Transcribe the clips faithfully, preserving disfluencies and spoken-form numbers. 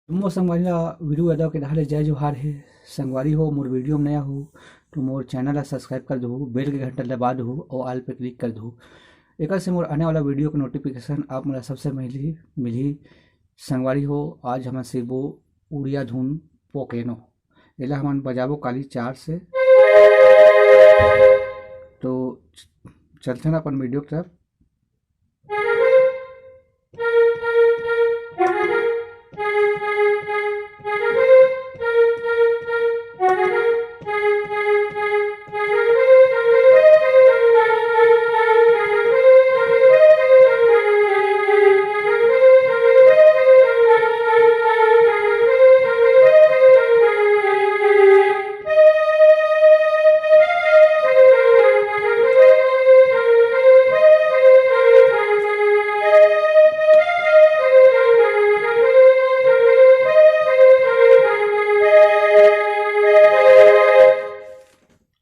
तो मोर संगवारी ला वीरू यादव के डहार ले जय जोहार हे। संगवारी हो, मोर वीडियो में नया हो तो मोर चैनल ला सब्सक्राइब कर दहू, बेल के घंटा दबा दहू और ऑल पे क्लिक कर दहू। एकर से मोर आने वाला वीडियो के नोटिफिकेशन आप मन ला सबसे पहले मिलही। संगवारी हो, आज हमन सीखबो उड़िया धुन पोकेनो। एला हमन बजाबो काली चार से। तो च-, चलथन अपन वीडियो की तरफ।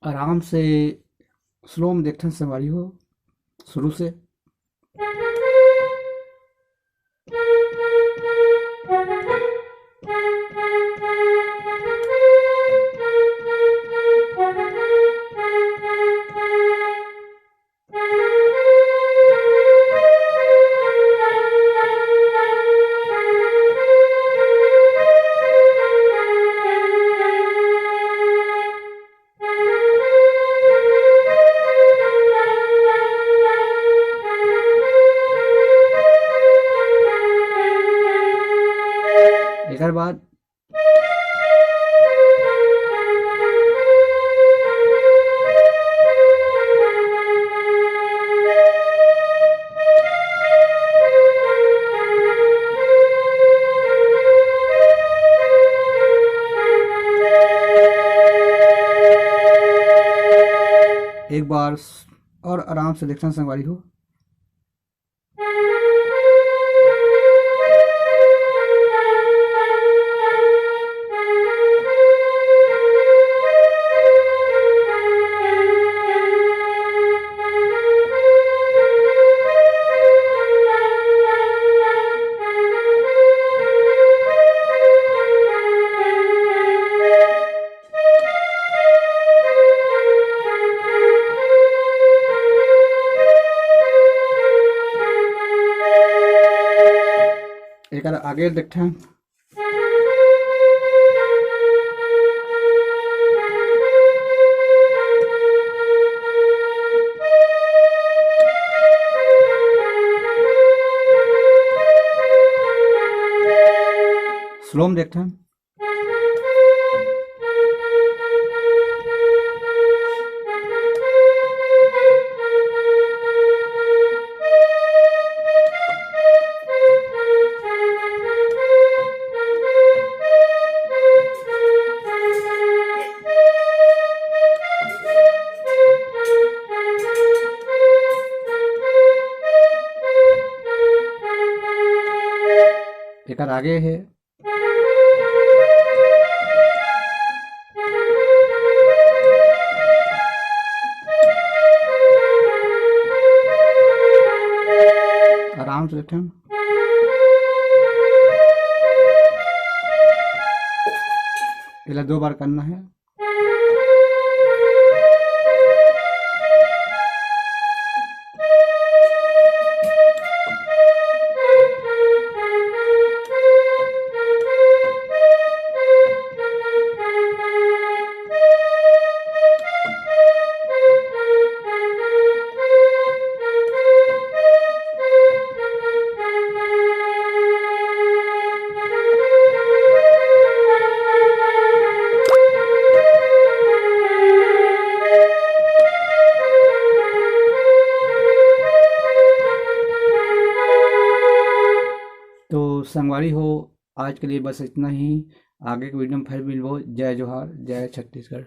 आराम से स्लो में देखथन संगवारी हो, शुरू से। एकर बाद एक बार और आराम से देखथन संगवारी हो। एकर आगे देखथन। स्लो में देखथन। एकर आगे हे। आराम से बैठन। एला दो बार करना है। तो संगवारी हो, आज के लिए बस इतना ही। आगे के वीडियो में फिर मिलबो। जय जोहार, जय छत्तीसगढ़।